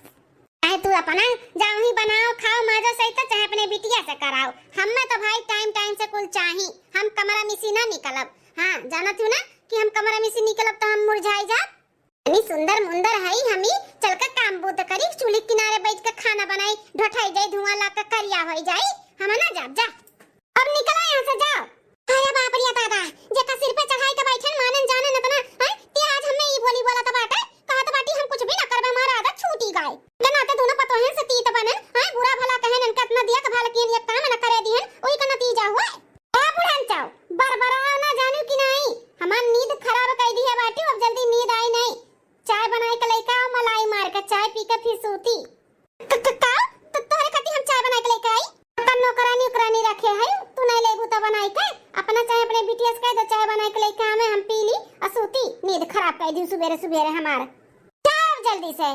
चाहे तू अपना जाओ ही बनाओ, खाओ, माजो सही तो चाहे अपने बिटिया से कराओ। हमें तो भाई टाइम टाइम से कुल चाही। हम कमरा में से ना निकलब। हाँ, जानत हूँ ना कि हम कमरा में से निकलब तो हम मुरझाई जाब। इतनी सुंदर मुंदर हई हमी, चल के काम बूत करी, चूल्ही किनारे बैठ के खाना बनाई, ढोठाई जाई, धुआं लाग के करिया होई जाई, हम ना जाब, जा। अब निकला यहाँ से, जाओ। अरे बाप रे दादा, जेका सिर पे चढ़ाई के बैठन मानन जानन इतना, हैं? ते आज हमें ई बोली बोलत बाटे, कहत बाटी हम कुछ भी ना करबे, हमारा आदत छूटी गए। के नाते दोनों पतोहन से तीत बनन, हैं? बुरा भला कहन, इनका इतना दिया के भला किए लिए काम न करे दिहन, ओई का नतीजा हुए। ए बुढ़न चाओ, बरबराओ ना जानू कि नहीं, हमार नींद खराब कर दी है बाटी, अब जल्दी नींद आई नहीं। चाय बनाए के लइका आओ, मलाई मार के चाय पी के फिर सूती। क-, क-, का? तो तोहरे खातिर हम चाय बनाए के लइका आई? अपन नौकरानी उकरानी रखे है, तू नहीं लेबू तो बनाए के? अपना चाय अपने बिटिया से कह दे, चाय बनाए के लइका हमें हम पी ली और नींद खराब कर दी सुबेरे सुबेरे हमार। जाओ जल्दी से।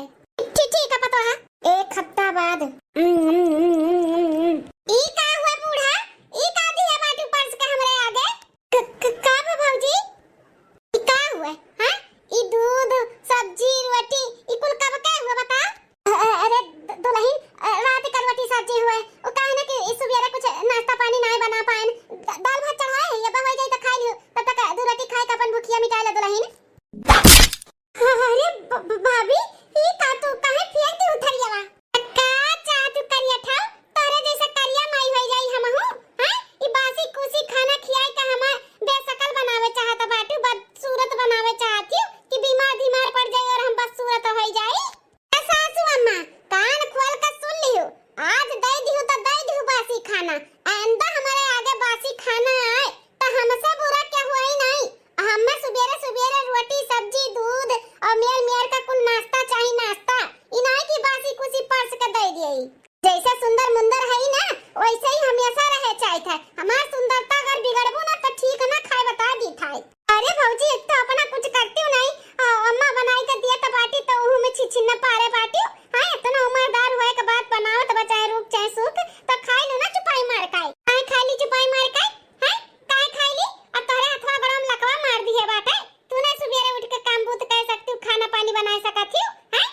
ठीक, ठीक है पतोहा। एक हफ्ता बाद। ई का हुआ बूढ़ा? ई का दिया बाटू परस के हमरे आगे? क-, क-, का बा भौजी? ई का हुआ? हाँ? ई दूध, सब्जी, रोटी, ई कुल कब के हुआ बता? अ-, अ-, अरे द-, दुलहिन, अ, रात का रोटी सब्जी हुआ। वो काहे ना कि ई सुबेरे कुछ नाश्ता पानी नाय बना पाएन। द-, दाल भात चढ़ाए हैं, ये बा हो जाई तो खा लियो। तब तक दू रोटी खाए के अपन भूखिया मिटाए ले दुलहिन। अरे ब-, ब-, भाभी, ई का तू काहे फेंक दी उथरियावा? का चाह तू करिया ठाव? तोरे जैसा करिया माई हो जाई हमहू, हैं? ई बासी कुसी खाना खियाए का हमार बेशकल बनावे चाहत बाटू, बदसूरत बनावे चाहत यू कि बीमार धीमार पड़ जाई और हम बदसूरत हो जाई। ए सासू अम्मा, कान खोल के सुन लिहू, आज दे दिहू तो दे दिहू बासी खाना, आइंदा हमारे आगे बासी खाना आए तो हमसे बुरा क्या हुआ ही नहीं। हमें सुबेरे सुबेरे रोटी, सब्जी, दूध और मेर मेर का कुल नाश्ता चाही, नाश्ता। ई नाई कि बासी कुसी परस के दे दिए। जैसे सुंदर मुंदर है ना, वैसे ही हमेशा रहे चाहत है। हमार सुंदरता अगर बिगड़बू ना तो ठीक ना खाए बता दी थाई। अरे भौजी, एक तो अपना कुछ करती हूँ नहीं, आ, अम्मा बनाई के दिया तो बाटी तो उहू में छिछिन न पारे बाटी। हाँ, इतना उम्रदार हुए के बाद बनावत बा चाहे रूख चाहे सूख, तो खाई लो ना चुपाई मार काई। काहे खाई ली चुपाई मार काई? हैं? काहे खाई ली? अब तोहरे हथवा गोड़वा में लकवा मार दिए बाटे। तू ना सुबेरे उठ के काम बूत कर सकती हूँ, खाना पानी बना सकत ही, हैं?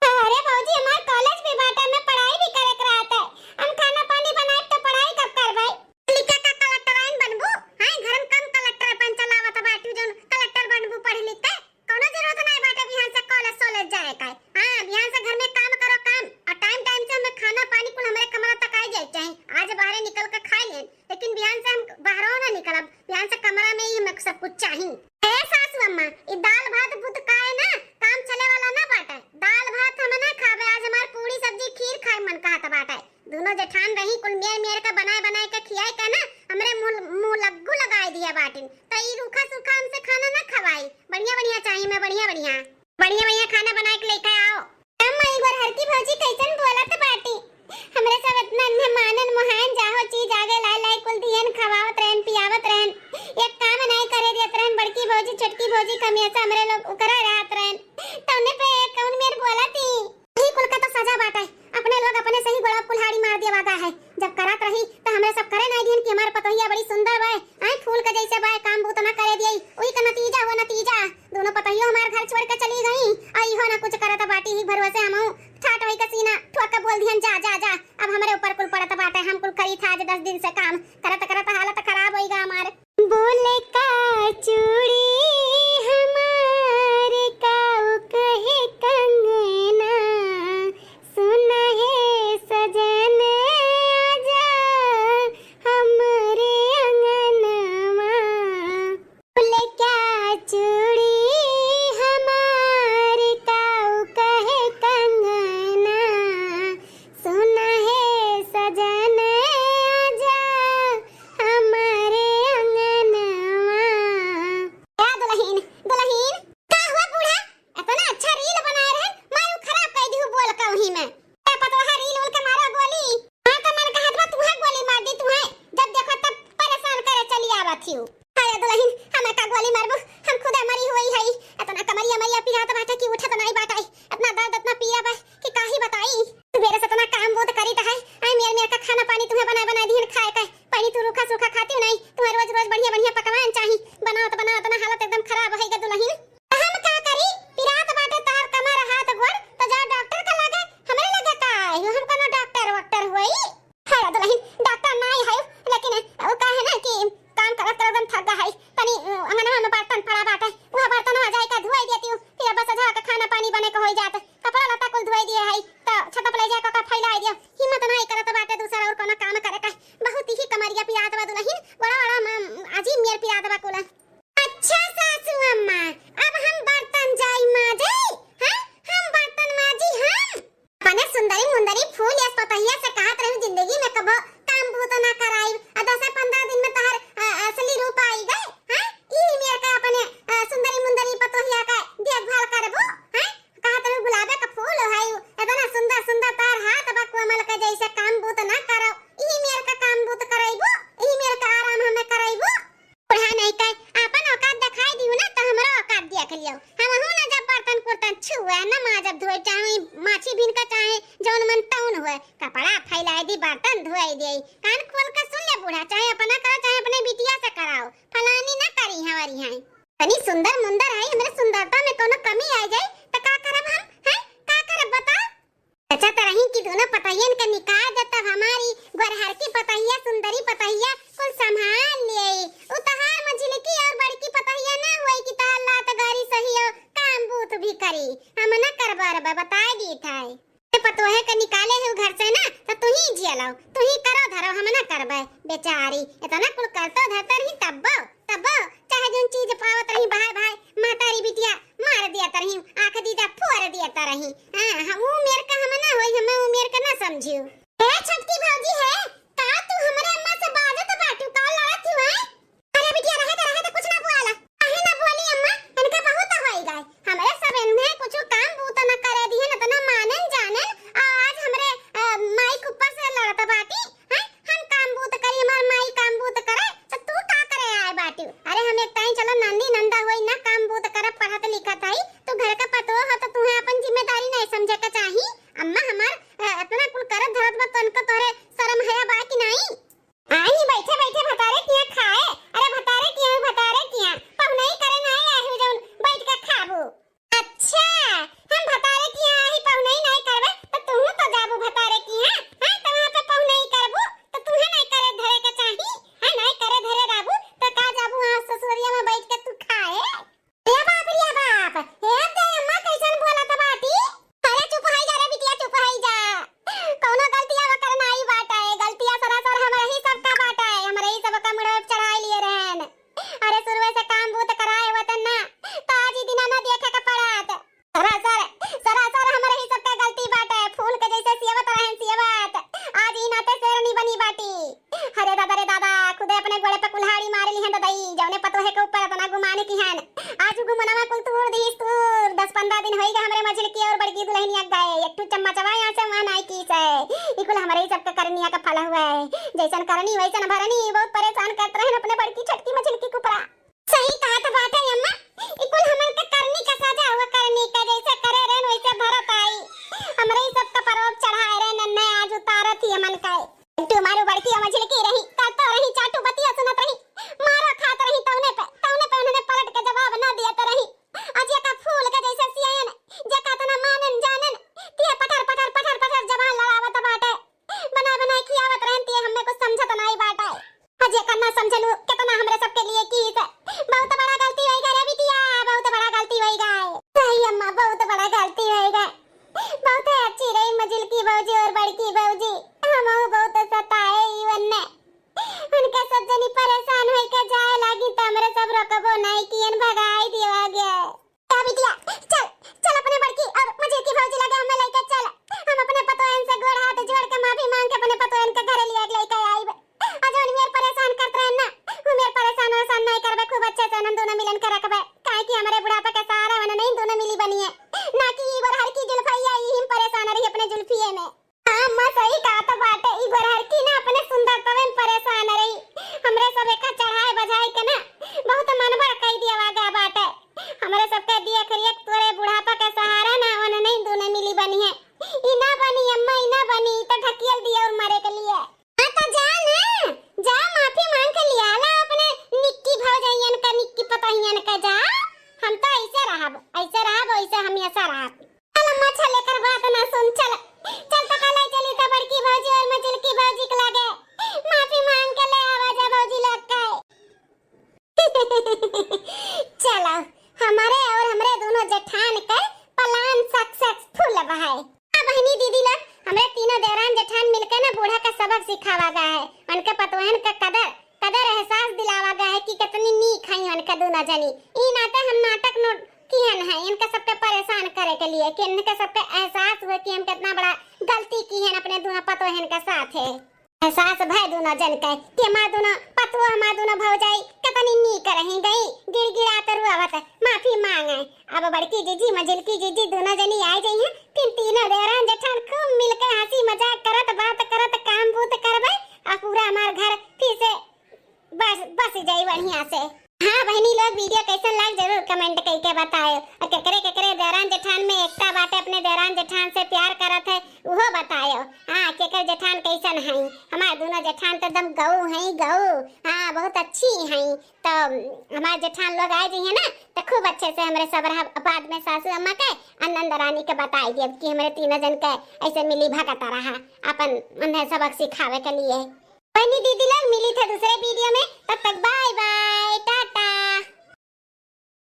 अरे भौजी, हमार कॉलेज भी बाटे, हमें पढ़ाई भी करे के रहत है। हम खाना पानी बनाए तो पढ़ाई कब करबै? लिखे का कलेक्टर आइन बनबू? हाँ, घर में कम कलेक्टर अपन चलावत बाटू, जौन कलेक्टर बनबू पढ़ लिख के। कौनो जरूरत नहीं बाटे बिहान से कॉलेज सॉलेज जाए का। हाँ, बिहान से घर में काम करो काम, और टाइम टाइम से हमें खाना पानी कुल हमारे कमरा तक आ जाए चाहे। आज बाहरे निकल के खा लेन, लेकिन बिहान से हम बाहरों ना निकलब, बिहान से कमरा में ही हमें सब कुछ चाहिए। ए सासू अम्मा, ई दाल भात बुत काहे ना काम चले वाला ना बाटे। दाल भात हम ना खाबे, आज हमार पूरी सब्जी खीर खाए मन कहत बाटे। दोनों जेठान रही कुल मेर मेर के बनाए बनाए के खियाए के ना हमरे मुंह मुंह लग्गू लगाए दिया बाटिन। तो ई रूखा सूखा हमसे खाना ना खवाई, बढ़िया बढ़िया चाहिए मैं, बढ़िया बढ़िया बढ़िया बढ़िया खाना बनाए के लेके आओ। अम्मा, एक बार हरकी भौजी कैसन बोलत बाटी? हमरे सब इतना मेहमानन मोहायन जाहो चीज आगे लाए लाए कुल दियन, खवावत रहन, पियावत रहन, एक काम नहीं करे देत रहन। बड़की भौजी, छोटकी भौजी कमिया से हमरे लोग उकरा रहत रहन, तौने पे कौन मेर बोलती? यही कुल का तो सजा बाटे, अपने लोग अपने से ही गोड़ा कुल्हाड़ी मार देवा गा है। जब करत रही तो हमरे सब करे नहीं दियन कि हमार पतोहिया बड़ी सुंदर बाय, आए फूल के जैसे बाय, काम बूत ना करे दिए, वही का नतीजा हुआ नतीजा। दोनों पतोहियो हमार घर छोड़ के चली गई, और इहो ना कुछ करत बाटी ही भरोसे हमहू ठाट होई के सीना ठोक के बोल दिहन, "जा, जा, जा।" अब हमरे ऊपर कुल पड़त बाटे, हम कुल करी था आज दस दिन से काम, करत करत हालत खराब होई गा हमार। बोले का चूड़ी हमार, काऊ कहे कंगना, सुन हे सजन आजा हमरे अंगनवा। बोले का चूड़ी हमार, काऊ कहे कंगना, सुन हे सजन आजा हम छुआ न माजब धोए, चाहे माछी भीन का, चाहे जौन मन तौन होए, कपड़ा फैलाए दी, बर्तन धोए दे। कान खोल के सुन ले बूढ़ा, चाहे अपना करो, चाहे अपने बिटिया से कराओ, फलानी न करी हमारी हैं। तनी सुंदर मुंदर है, हमरे सुंदरता में कोनो कमी आ जाए तो का करब हम, हैं? का करब बताओ? अच्छा तरही कि दोनों पतोहियन के निकाल दे, तब हमारी गोरहरकी पतोहिया, सुंदरी पतोहिया कुल संभाल लिए। उ तहार मझिलकी और बड़की पतोहिया ना होई कि तहार लात गारी सही हो, काम बूत भी करी। हम ना करबा रबा, बताए दी थाई। ते पतोहे के निकाले हो घर से ना, तो तू ही जिया लाओ, तू ही करो धरो, हम ना करबे। बेचारी इतना कुल करतो धरतो रही तब्बो, तब्बो चाहे जौन चीज पावत रही, भाई भाई, महतारी बिटिया मार दिया तरही, आँख दीदा फोर दिया तरही। हाँ, हम उ मेर का हम ना होई, हम उ मेर का ना समझियो। ए छोटकी भौजी है, का तू हमरे अम्मा से बाजत बाटू, का लड़त हू, हैं? अरे बिटिया, रहे दे, रहे दे, कुछ ना बुआला। काहे ना बोली अम्मा, इनका बहुत होई गए। हमरे सब इन्हें कुछ काम बूत न करे दिहन, इतना मानन जानन, और आज हमरे, अ, माई के ऊपर से लड़त बाटी, हैं? हम काम बूत करी, हमार माई काम बूत करे, तो तू का करे आए बाटू? अरे हम एक ताई चलो नंदी नंदा होई ना, काम बूत करे, पढ़त लिखत हई, तू घर का पतोह हो तो तुहे अपन जिम्मेदारी नहीं समझे के चाही। अम्मा हमार, अ, इतना कुल करत धरत बा, तनको तोहरे शर्म हया बा कि नहीं? आई बैठे बैठे भतारे किया खाए। अरे भतारे किया, भतारे किया पहुनई करे ना आए हो जौन बैठ के खाबू। अच्छा, हम भतारे किया आई पहुनई नहीं करबे तो तू तो जाबू भतारे किया, हैं? तो वहाँ पे पहुनई करबू तो तुहे नहीं करे धरे के चाही, हैं? नहीं करे धरे रहबू तो का जाबू वहाँ ससुरिया में बैठ के तू खाए? ए बाप रे बाप, हे ते अम्मा कैसन बोलत बाटी? अरे चुप हई जा रे बिटिया, चुप हई जा। कौनो गलतिया ओकर नाई बाटे, गलतिया सरासर हमरे ही सबका बाटे, हमरे ही सबका मुड़वे पे चढ़ाई लिए रहन। अरे शुरुए से काम बूत कराए होतन ना, तो आज ई दिना ना देखे के पड़त। सरासर, सरासर हमरे ही सबका गलती बाटे, फूल के जैसे सियवत रहन सियवत, आज ई नाते शेरनी बनी बाटी। अरे दादा रे दादा, खुदे अपने गोड़े पे कुल्हाड़ी मार ली है ददई, जौने पतोहे के ऊपर इतना गुमान किहन। आज गुमनवा कुल तूर दिहिस तूर। दस पन्द्रह दिन होई गए हमरे मझिलकी और बड़की दुल्हनिया गए, एक ठू चम्मचवा यहाँ से वहाँ नाई की से। ई कुल हमरे ही सबके करनिया का फल हुए। जैसन करनी वैसन भरनी, बहुत परेशान करत रहन अपने बड़की छोटकी मझिलकी कुपरा। सही कहत बाटे अम्मा, ई कुल हमन के करनी का सजा हुआ, करनी का जैसे करे रहन वैसे भरत आई। हमरे ही सबका परोब चढ़ाए रहन, नन्हे आज उतारत ही हमन का। एक ठू मारू बड़की अम्मा झिलकी रही, करतो रही, चाटू बतिया सुनत रही, मारो खात रही, तौने पे, तौने पे उन्होंने पलट के जवाब ना दिया तो रही। अजिया का फूल के जैसे सियायन, जे का तना मानन जानन, तिया पटर पटर पटर पटर जबान लड़ावत बाटे। बनाए बनाए खियावत रहन, तिया हमें कुछ समझत नाई बाटे। अजिया का ना समझलू, कितना हमरे सबके लिए की से। बहुत बड़ा गलती होई गए रे बिटिया, बहुत बड़ा गलती होई गए। सही अम्मा, बहुत बड़ा गलती होई गए। बहुत ही अच्छी रही मझिलकी भौजी और बड़की भौजी, हमहू बहुत सताए ई वन्ने। उनका सब जनी परेशान होई के जाए लागी, त हमरे सब रोकबो नहीं कियन, भगाई दिया गया। ए बिटिया, चल, चल अपने बड़की और मझिलकी भौजी लगे हमें लेके चल। हम अपने पतोहन से गोड़ हाथ जोड़ के माफी मांग के अपने पतोहन के घरे लिए लेके आईब। आ जौन मेर परेशान करत रहन ना, वो मेर परेशान वरेशान नहीं करबे, खूब अच्छे से उन्हन दोनों मिलन के रखबे। काहे कि हमरे बुढ़ापा के सहारा वनन ही दोनों मिली बनिए, ना कि ई गोरहरकी जुल्फैया ई हम परेशान रही अपने जुल्फिए में। हाँ अम्मा, सही कहत बाटे, ई गोरहरकी ना अपने सुंदरतवे में परेशान रही। हमरे सब एका चढ़ाए बजाए के ना बहुत मनबड़ कई दिया गया बाटे। हमरे सबके दिया करिए तोरे बुढ़ापा के सहारा ना, ओने नहीं दोनों मिली बनी है। ई ना बनी अम्मा, ई ना बनी, ई तो ढकियल दिया और मरे के लिए। हाँ तो जा ना, जा माफी मांग के लिया ला अपने निक्की भौजैयन का, निक्की पतोहियन का, जा। हम तो ऐसे रहब, ऐसे रहब, ऐसे हमेशा रहब। चल अम्मा, चल एकर बात ना सुन, चल, चल तो कल चली तो बड़की भौजी और मझिलकी भौजी के लगे माफी मांग के ले आवा जा भौजी लोग के। चलो, हमरे और हमरे दोनों जेठान के plan successful बा है। हाँ बहिनी दीदी लोग, हमरे तीनों देवरान जेठान मिलके ना बूढ़ा का सबक सिखावा गया है, उनके पतोहन का कदर, कदर एहसास दिलावा गया है कि कितनी नीक है उनके दोनों जनी। ई नाते हम नाटक नोट किहन है, इनका सबके परेशान करे के लिए, कि इनके सबके एहसास हुए कि हम कितना बड़ा गलती किहन अपने दोनों पतोहन के साथ है। एहसास भय दोनों जन के कि हमार दोनों पतोह, हमार दोनों भौजाई कितनी नीक रही गई, गिड़गिड़ात रुआवत माफी मांगे। अब बड़की जीजी, मझिलकी जीजी दोनों जनी आ जाई हैं, फिर तीनों देवरान जेठान खूब मिलके हंसी मजाक करत, बात करत, काम बूत करबे, और पूरा हमार घर फिर से बस, बस जाई बढ़िया से। हाँ बहिनी लोग, video कैसन लाग जरूर जरूर comment कइके बतायो। और केकरे केकरे देवरान जेठान में एकता बाटे, अपने देवरान जेठान से प्यार करत है, उहो बतायो। हाँ, केकर जेठान कैसन है? हमार दोनों जेठान तो एकदम गऊ है, गऊ। हाँ, बहुत अच्छी है। तो हमार जेठान लोग आए जइहे ना, तो खूब अच्छे से हमरे सब रहा, बाद में सासू अम्मा के और नंद रानी के बताई दियब कि हमरे तीनों जन के ऐसे मिली भगत रहा, अपन उन्हें सबक सिखावे के लिए। बहनी दीदी लोग, मिली थे दूसरे video में, तब तक bye bye, टाटा।